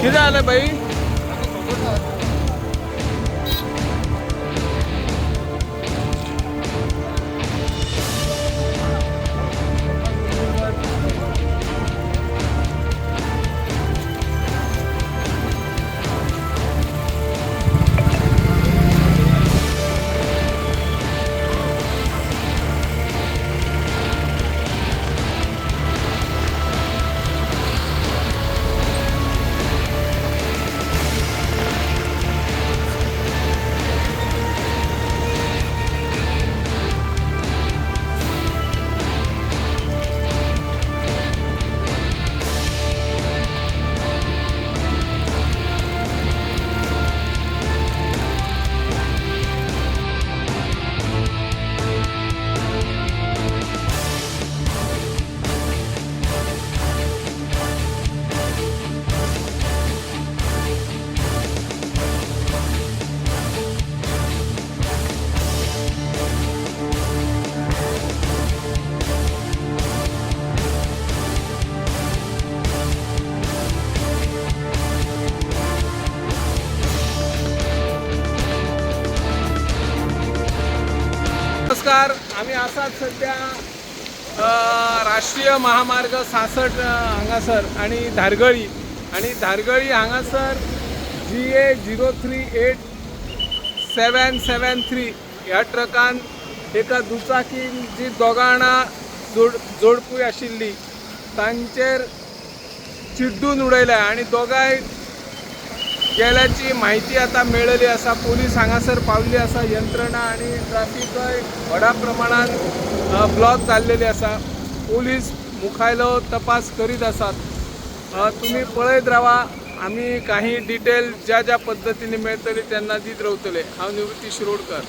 कितें जालें भाई? नमस्कार. आमी आसात सद्या राष्ट्रीय महामार्ग 66 हांगासर आनी धारगळी, आनी धारगळी हांगासर GA 038 773 ह्या ट्रकान एका दुचाकीन जी दोगां जाणां जोडपूय आशिल्ली तांचेर चिड्डून उडयल्या आनी दोगांय गेल्याची म्हायती आतां मेळ्ळिल्ली आसा. पोलीस हांगासर पावल्ली आसा. यंत्रणा आनी ट्राफिकय व्हडा प्रमाणान ब्लॉक जाल्लेली आसा. पोलीस मुखायलो तपास करीत आसात. तुमी पळयत रावा. आमी काही डिटेल ज्या ज्या पद्दतीने मेळटली तेन्ना दीत रावतले. हांव निवृत्ती शिरोडकर.